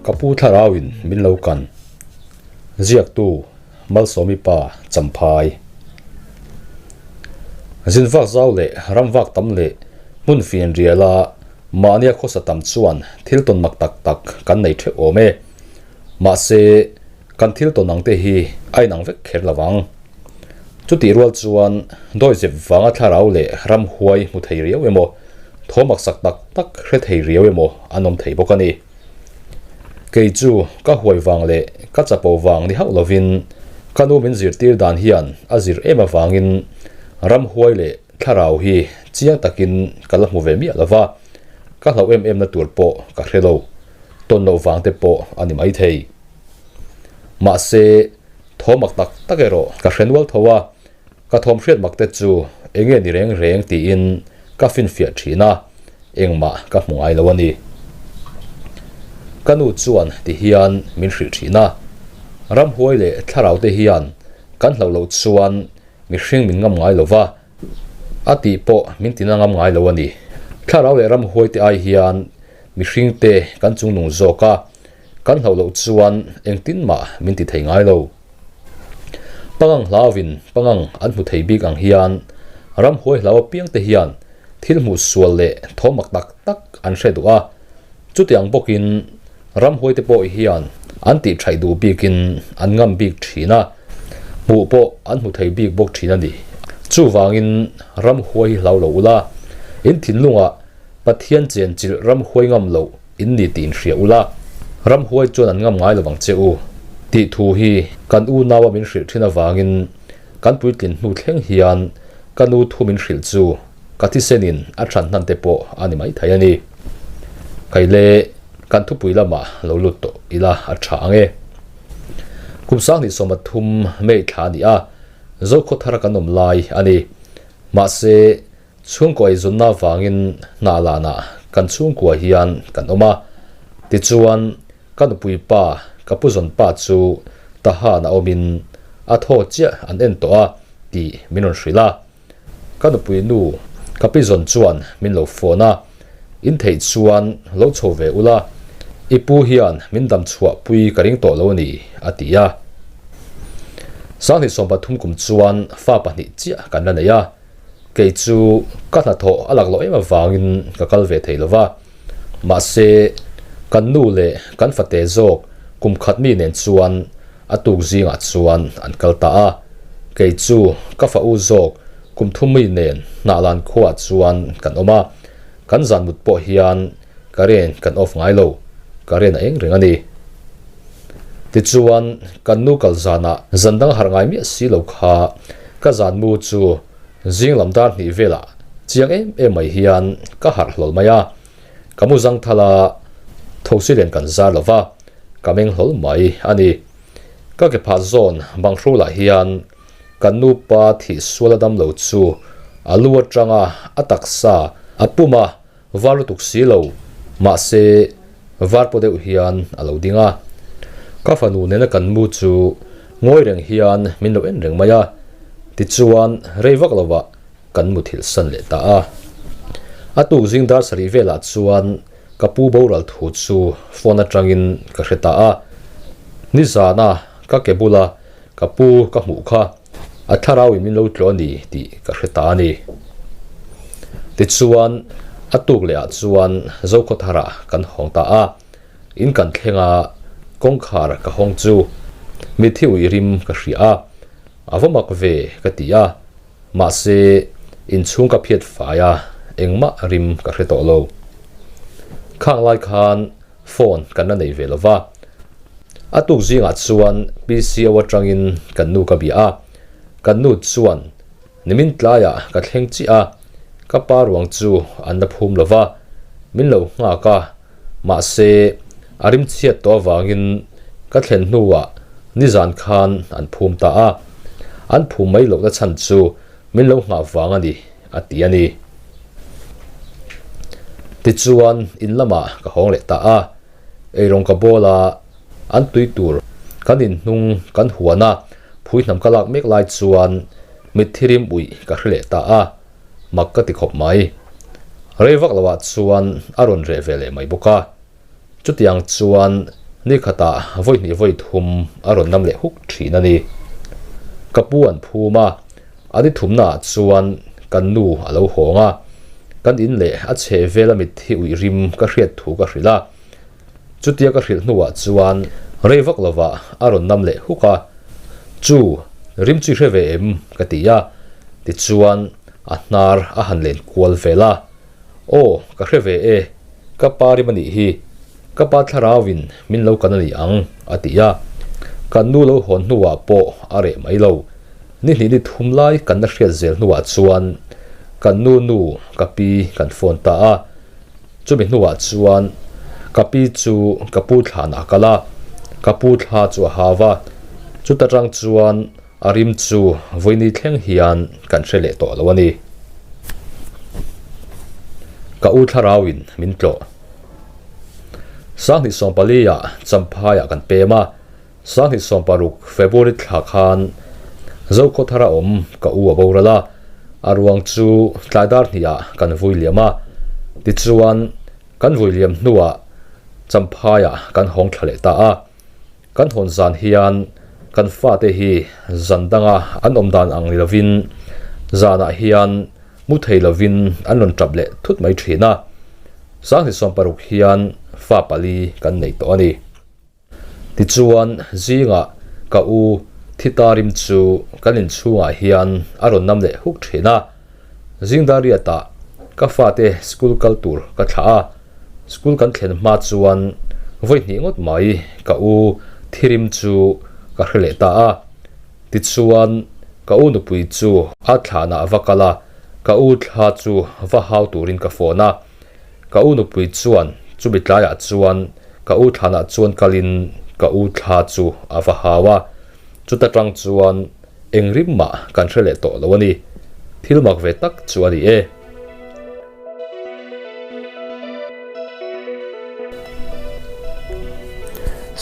Ka pu thlarauin min lo kan. Ziaktu Malsawmi pa Champhai. Zin vak zau leh ram vak tam leh hmun fian riala mahnia khawsa tam chuan thil tawn mak tak tak kan nei theuh awm e. Mahse, kan thil tawn ang te hi a inang vek kher lo ang. Chutih rual chuan dawizep vanga thlarau leh ramhuai hmu thei riau emaw, thawmaksak tak tak hre thei riau emaw an awm thei bawk a ni. Kei chu ka huai vang leh ka chapo vang ni hauh lovin ka nu min zirtir dan hian a zir em avangin ramhuai leh thlarau hi chiang takin ka la hmu ve miah lo va, ka hlauh em em na tur pawh ka hre lo, tawn loh vang te pawh a ni maithei. Mahse, thawm mak tak tak erawh ka hre nual tho a, ka thawm hriat mak te chu eng nge ni reng reng tiin ka finfiah thin a, engmah ka hmu ngai lo a ni. Ka nu chuan ti hian min hrilh thin a, Ramhuai leh thlarau te hian kan hlauh loh chuan mihring min ngam ngai lo va, a tih pawh min tina ngam ngai lo a ni. Thlarau leh ramhuai te ai hian mihring te kan chungnung zawk a, Kan hlauh loh chuan engtin mah min ti thei ngai lo. Pangang hlauvin pangang an hmu thei bik ang hian ramhuai hlau apiang te hian thil hmuh sual leh thawm mak tak tak an hre duh a. Chutiang bawkin ramhuai te pawh hian an tih thaih duh bikin an ngam bik thin a, hmuh pawh an hmu thei bik bawk thin a ni. Chuvangin ramhuai hi hlau lo ula, in thinlungah Pathian chenchilh ramhuai ngam loh In ni tih inhria ula, ramhuai chuan an ngam ngai lovang che u tih thu hi kan unaua min hrilh thin avangin kan puitlin hnu thleng hian ka nu thu min hrilh chu ka thisenin a than hnan te pawh a ni maithei a ni. Kaile kan thupui lamah lo lut tawh ila a tha ang e. Kum sanghnih sawmathum May thla a ni a, Zokhawthara kan awm lai a ni. Mahse, Chhungkaw eizawnna avangin hnah lanah kan chhungkua hian kan awm a, tichuan ka nupui pa ka pu zawn pa chu Tahan a awmin a thaw chiah an en tawh a tih min rawn hrilh a. Ka nupui nu ka pi zawn chuan min lo phone a, in theih chuan lo chho ve ula, i pu hian min dam chhuah pui ka ring tawh lo a ni a ti a. 2013 kum chuan fa pahnih chiah kan la nei a. Kei chu ka hnathawh a lak loh em avangin ka kal ve thei lo va, mahse kan nu leh kan fate zawk kum khat mi nen chuan a tuk zingah chuan an kal ta a. Kei chu ka fa u zawk kum thum mi nen hnahlan khuaah chuan kan awm a, kan zan mut pawh hian current kan off ngai lo, current a eng reng a ni. Tichuan kan nu kal zanah zan dang harh ngai miah si lo kha ka zan mu chu Zing lam dar hnih velah chiang em em mai hian ka harh hlawl mai a, ka mu zang thal a, thosi len kan zar lo va, ka meng hlawl mai a ni. Ka ke phah zawn bang hrulah hian kan nupa thih sual a dam lo chu a lu atanga a taksa a pum a, Var lutuk si lo, mahse var paw deuh hian a lo ding a. Ka fanu nena kan mu chu ngawi reng hian min lo en reng mai a, tichuan rei vak lovah kan muthilh san leh ta a. A tuk zing dar sarih velah chuan ka pu boral thu chu phone atangin ka hre ta a. Nizana ka ke bula ka pu ka hmuh kha A thlarauin min lo tlawh a ni tih ka hre ta a ni. Tichuan, a tuk lehah chuan Zokhawtharah kan hawng ta a, in kan thleng a, kawngkhar ka hawng chu mitthi ui rim ka hria a, a va mak ve ka ti a, mahse inchhung ka phiat fai a, engmah rim ka hre tawh lo. Khang lai khan phone kan la nei ve lo va. A tuk zingah chuan PCO atangin kan nu ka bia a, kan nu chuan nimin tlaiah ka thleng chiah a, ka pa ruang chu an la phum lo va, min lo nghak a, mahse a rim chhiat tawh avangin ka thlen hnuah nizan khan an phum ta a, an phum mai lohna chhan chu min lo nghah vang a ni a ti a ni. Tichuan in lamah ka hawng leh ta a. Eirawng ka bawl a, an tui tur kan inhnung kan huan a, phui hnam ka lak mek lai chuan mitthi rim uih ka hre leh ta a, mak ka ti khawp mai. Rei vak loah chuan a rawn reh ve leh mai bawk a. Chutiang chuan Ni khatah vawi hnih vawi thum a rawn nam leh huk thin a ni. Ka pu an phum a, a ni thumnaah chuan kan nu a lo hawng a, kan in leh a chheh vela mitthi uih rim ka hriat thu ka hrilh a. Chutia ka hrilh hnuah chuan rei vak lovah a rawn nam leh huk a, Chu, rim chu i hre ve em? ka ti a, tichuan a hnar a han len kual vel a, Aw, ka hre ve e, ka pa rim a nih hi, ka pa thlarauin min lo kan a ni ang, a ti a. Kan nu lo hawn hnuah pawh a reh mai lo. Ni hnih ni thum lai kan la hriat zel hnuah chuan kan nu nu ka pi kan phone ta a. Chumi hnuah chuan ka pi chu ka pu thlanah a kal a, ka pu thla chu a hau a. Chuta tang chuan a rim chu vawiini thleng hian kan hre leh tawh lo a ni. Ka u thlarauin min tlawh. Sanghnih sawmpali-ah Champhaiah kan pem a. Sanghnih 16 February thla khan Zokhawthara awm ka u a boral a, a ruang chu tlai dar hnihah kan vui liam a, tichuan kan vui liam hnuah Champhaiah kan hawng thla leh ta a. Kan hawn zan hian kan fate hi zan danga an awm dan ang ni lovin zanah hian mu thei lovin an rawn tap leh thut mai thin a. Sanghnih 60 hian fa pali kan nei tawh a ni. Tichuan, zingah ka u Thitarim chu kan inchhungah hian a rawn nam leh huk thin a. Zingdariatah ka fate school kal tur ka thlah a, school kan thlen hma chuan vawi hnih ngawt mai ka u Thirim chu ka hre leh ta a. Tichuan, ka u nupui chu a thlanah va kal a, ka u thla chu va hau turin ka phone a. Ka u nupui chuan chumi tlaiah chuan ka u thlanah chuan kalin ka u thla chu a va hau a, chuta tang chuan eng rim mah kan hre leh tawh lo a ni. Thil mak ve tak chu a ni e.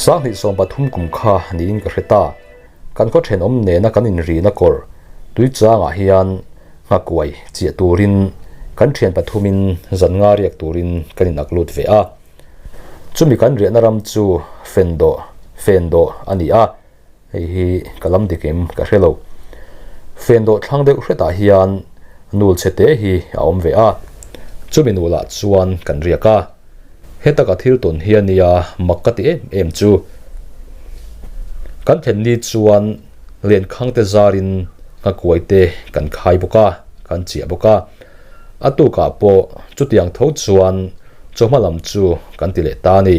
Sanghnih 13 kum kha niin ka hre ta. Kan khaw thenawm nena kan inrina kawr tuichangah hian nghakuai chiah turin kan thian pathumin zan nga riak turin kan inak lut ve a. Chumi kan riahna ram chu Fendawh, Fendawh a ni a, hei hi ka lam dik em ka hre lo. Fendawh thlang deuh hretah hian nul chhe te hi a awm ve a, chumi nulah chuan kan riak a. Heta ka thil tawn hi a nia mak ka ti em em chu. Kan thlen ni chuan lenkhang te zarin nghakuai te kan khai bawk a, kan chiah bawk a. A tukah pawh chutiang tho chuan chawhma lam chu kan ti leh ta a ni.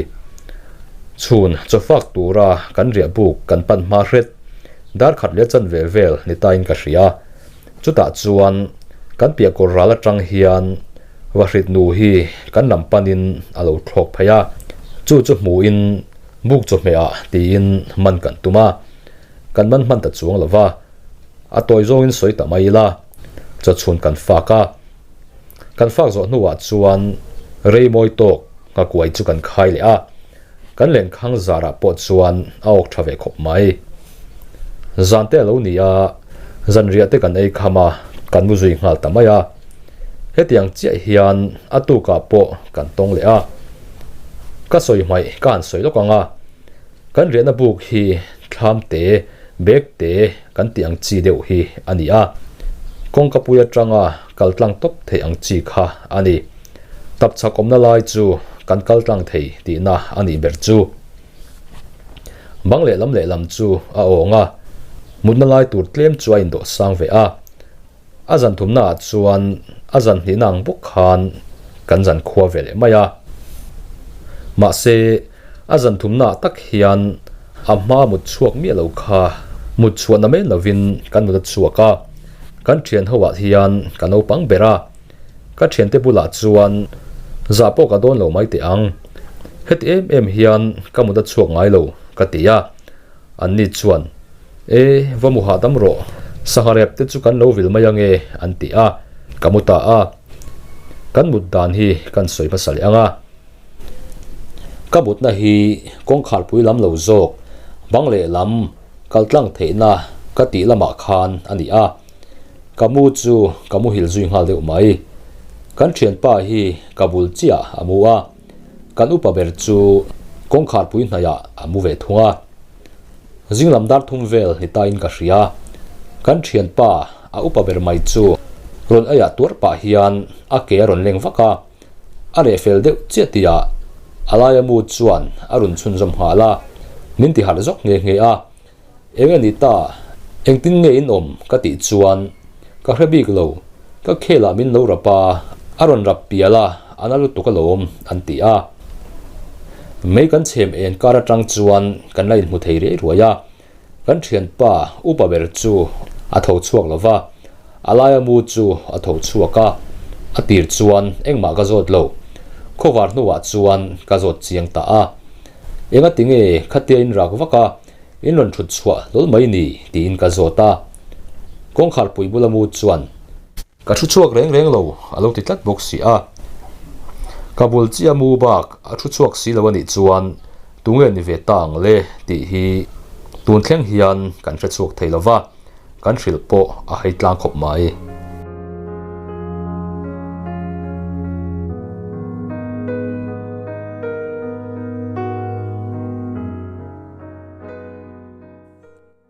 Chhun chawfak tura kan riah buk kan pan hma hret, dar khat leh chanve vel ni tain ka hria. Chutah chuan kan piah kawr ral atang hian Vahrit nu hi kan lam panin a lo thlawk phei a, chu chu hmuhin buk chawhmeh ah tiin man kan tum a, kan man hman ta chuang lo va, a tawi zawngin sawi ta mai ila, chawchhun kan fak a. Kan fak zawh hnuah chuan rei mawi tawk nghakuai chu kan khai leh a, Kan lenkhang zarah pawh chuan a awk tha ve khawp mai. Zan te a lo ni a, zanriah te kan ei kham a, kan mu zui nghal ta mai a. Hetiang chiah hian a tukah pawh kan tawng leh a. Ka sawi hmaih ka han sawi lawk ang a, kan riahna buk hi thlam te, bag te kan tih ang chi deuh hi a ni a. Kawngkapui atanga kal tlang tawp theih ang chi kha a ni. Tap chak awmna lai chu kan kal tlang thei tihna a nih ber chu. Bang lehlam lehlam chu a awng a, mutna lai tur tlem chu a indawh sang ve a. A zan thumnaah chuan a zan hnihna ang bawk khan kan zan khua ve leh mai a. Mahse, a zan thumnaah tak hian a hma mut chhuak miah lo kha mut chhuahna mai lovin kan mut a chhuak a. Kan thian ho ah hian ka naupang ber a. Ka thiante bulah chuan zah pawh ka dawn lo mai teh ang. Heti em em hian ka mut a chhuak ngai lo ka ti a. Anni chuan, E, va mu hahdam rawh, sangha rep te chu kan lo vil mai ange an ti a. Ka mu ta a. Kan mut dan hi kan sawi hmasa leh ang a. Ka mutna hi kawngkharpui lam lo zawk, bang lehlam kaltlang theihna ka tih lamah khan a ni a. Ka mu chu ka muhil zui nghal deuh mai. Kan thianpa hi ka bul chiah a mu a, kan upa ber chu Kawngkhar pui hnaihah a mu ve thung a. Zinglam dar thum vel ni tain ka hria. Kan thianpa a upa ber mai chu rawn eiah tuar pah hian a ke a rawn leng vak a. A reh fel deuh chiah tihah a laia mu chuan a rawn chhunzawm nghal a, min ti harh zawk nghe nghe a. Eng a ni ta? Engtin nge in awm? ka tih chuan ka hre bik lo. Ka khelah min lo rap a, a rawn rap pial a, a na lutuk alawm, an ti a. Mei kan chhem en kar atang chuan kan la inhmu thei riai ruai a. Kan thianpa upa ber chu a tho chhuak lo va, a laia mu chu a tho chhuak a, a tir chuan engmah ka zawt lo. Khawvar hnuah chuan ka zawt chiang ta a. Engati nge khatia in rak vak a, in rawn thut chhuah hlawl mai ni? tiin ka zawt a. Kawngkhar pui bula mu chuan. Ka thu chhuak reng reng lo, a lo ti tlat bawk si a. Ka bul chiah mu bak a thu chhuak si lo a nih chuan tunge ni ve ta ang le tih hi tun thleng hian kan hre chhuak thei lo va, kan hrilh pawh a hei tlang khawp mai.